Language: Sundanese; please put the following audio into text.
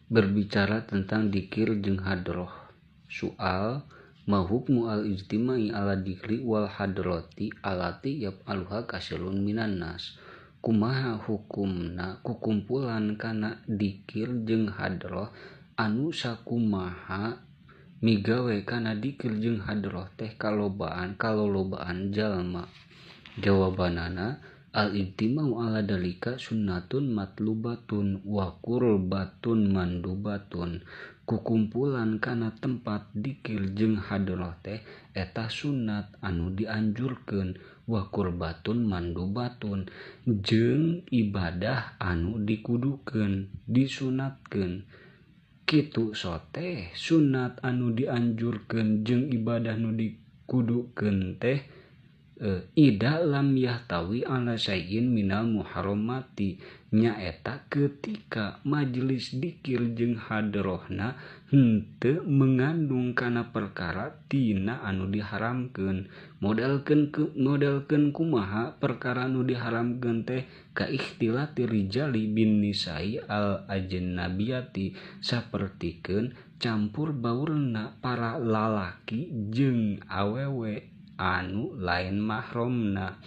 Berbicara tentang dikir jeung hadroh. Soal ma hukmu al ijtima'i ala dikri wal hadrati allati yaf'aluha katsirun minan nas. Kumaha hukumna kukumpulan kana dikir jeung hadroh anu sakumaha migawe kana dikir jeung hadroh teh kalolobaan jalma? Jawabanana al ijtima'u ala dalika sunnatun matlubatun wa qurbatun mandubatun. Kukumpulan kana tempat dikir jeung hadroh teh eta sunat anu dianjurkeun wa qurbatun mandubatun jeung ibadah anu dikudukeun disunatkeun. Kitu soteh sunat anu dianjurkeun jeung ibadah nu dikudukeun teh ida lam yahtawi ala syai'in minal muharramati, nyaeta ketika majelis dikir jeung hadrohna henteu mengandung kana perkara tina anu diharamkeun. Modelkeun kumaha perkara nu diharamkeun teh ka ikhtilati rijali bin nisa'i al ajnabiyati, sapertikeun campur baurna para lalaki jeung awewe anu lain mahramna.